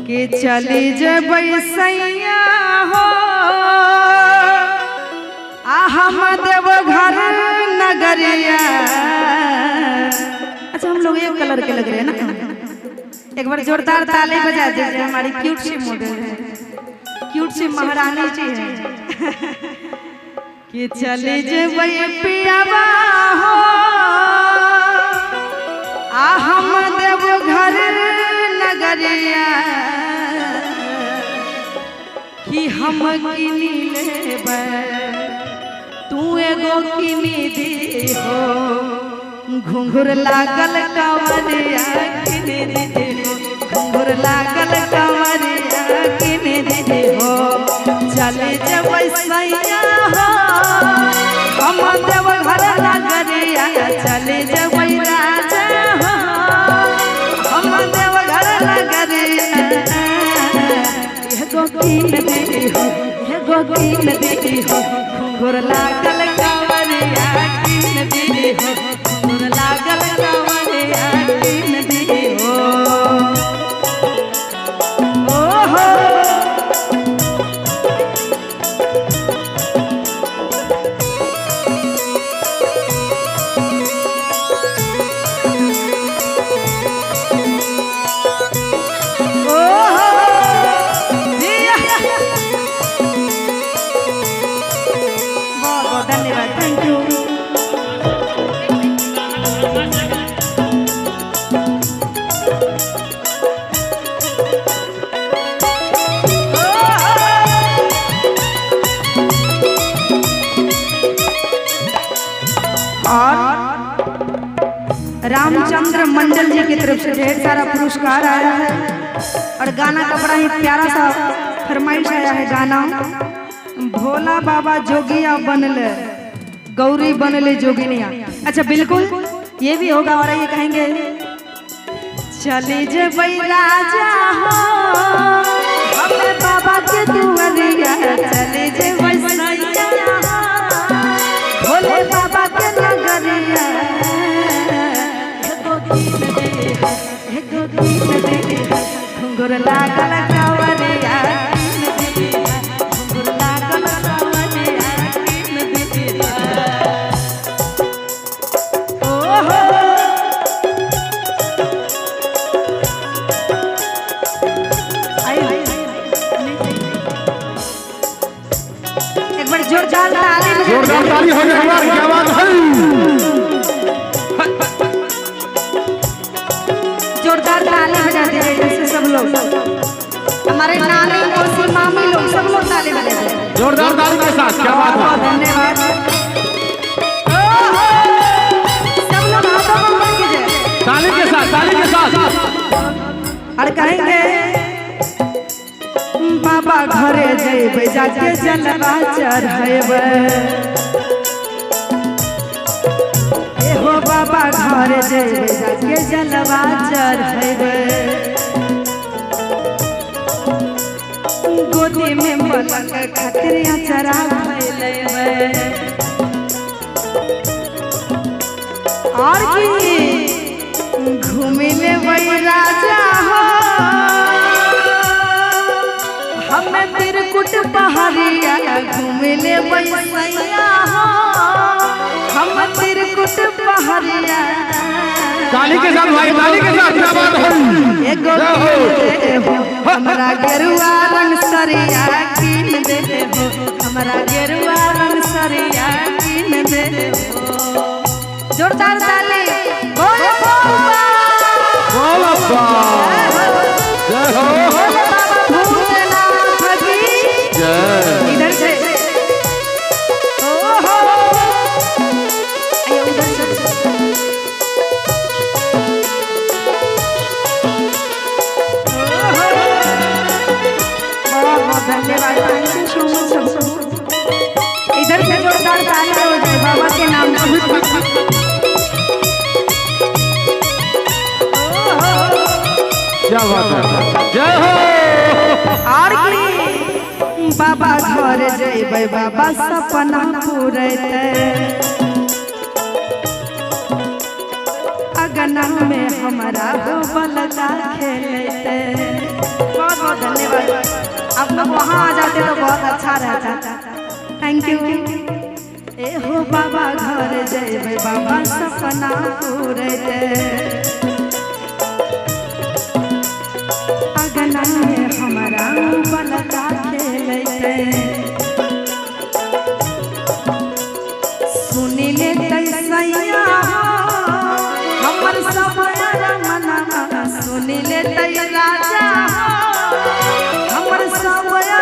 कि चली जेबै सैया हो आ हम देवघर नगरिया। अच्छा हम लोग एक कलर के लग रहे हैं ना, एक बार जोरदार ताली बजा दीजिए। हमारी क्यूट सी मॉडल है, क्यूट सी महारानी जी है। कि चली जेबै पियावा हो आ हम देवघर नगरिया, कि हम किनी लेबै तू एगो किनी दी हो, घुंघुर लागल कंवरिया किनी दी हो, घुंघुर लागल कंवरिया किनी दी हो। चली जेबै सैया हो हम देवघर नगरिया, चली जेबै राजा हो हम देवघर नगरिया। एगो कीन दी हो, एगो कीन दी हो, घुंघुर लागल कंवरिया कीन दी हो, घुंघुर लागल कंवरिया कीन दी हो। ओहो ओहो बहुत बहुत धन्यवाद, thank you. और रामचंद्र मंडल जी की तरफ से ढेर सारा पुरस्कार आया है और गाना का बड़ा ही प्यारा सा फरमाइश आया है। गाना भोला बाबा जोगिया बनले गौरी बनले जोगिनिया। अच्छा बिल्कुल ये भी होगा। और ये कहेंगे चली जेबै राजा हो हमें बाबा के दुआरिया, चली जेबै सैया भोले बाबा के नगरिया। एगो कीन दे हो, एगो कीन दे हो, घुंघुर लागल कंवरिया कीन दे हो, घुंघुर लागल कंवरिया कीन दे हो। ओहो एक बार जोरदार ताली, जोरदार ताली हो जाए हमारी, क्या बात है। जोरदार ताली बजा दीजिए जैसे सब लोग, हमारे नानी मौसी मामी लोग सब लोग ताली बजा दीजिए जोरदार ताली के साथ, क्या बात है। धन्यवाद। सब लोग हाथों को ऊपर कीजिए ताली के साथ, ताली के साथ। और कहेंगे बाबा घरे जेबै जाके जलवा चढ़ेबै, एहो बाबा घरे जेबै जाके जलवा चढ़ेबै, गोदी में पलक खातिर अचरा फैलेबै। और की घूमि लेबै राजा हो हमें त्रिकुट पहाड़िया, घूमि लेबै सैया हो हम त्रिकुट पहाड़िया। ताली के साथ भाई, ताली के साथ, क्या बात है। एगो कीन दे हो हमरा गेरुआ रंग सरिया कीन दे हो, हमरा गेरुआ रंग सरिया कीन दे हो। जोरदार ताली, बोल बाबा, बोल बाबा, जय हो बोल बाबा भूतनाथ की जय। इधर से ओहो आइए उधर से। बहुत बहुत धन्यवाद, thank you so much सबको। इधर से जोरदार ताली हो जाए बाबा के नाम से। क्या बात है, जय हो। और की बाबा घर जेबै बाबा सपना पुरैतै, अगना में हमारा हो बलदा खेलते। बहुत अच्छा रहता। Thank you. ए हो बाबा घर जइबै बाबा सपना पूरैते, अगना में हमरा बलका खेलैते। सुनि लेतै सैया हमर सपना मना, सुनि लेतै राजा हमर सपना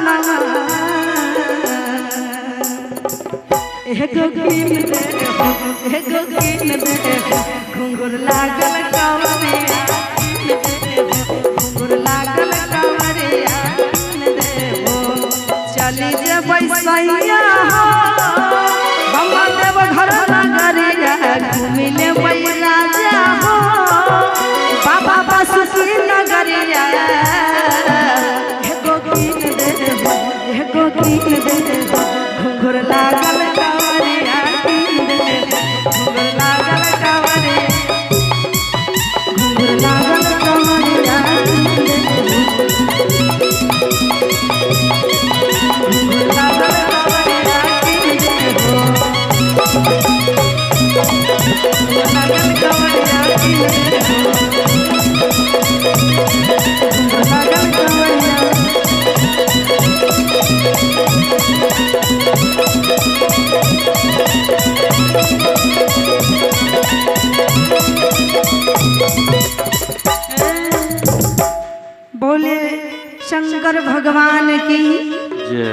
मना। एगो कीन दे, एगो कीन दे, घुंघरू लागल कांवरिया, घुंघरू लागल कांवरिया कीन दे हो। चली जेबै सैया हो बाबा देव घर नगरिया, घूमि लेबै राजा हो बाबा बासुकी नगरिया। एगो कीन दे, एगो कीन दे, घुंघरू लागल कांवरिया कीन दे, घुंघरू लागल कांवरिया, घुंघरू लागल कांवरिया कीन दे, घुंघरू लागल कांवरिया कीन दे हो, घुंघरू लागल कांवरिया कीन दे हो, घुंघरू लागल कांवरिया। बोले शंकर भगवान की जय।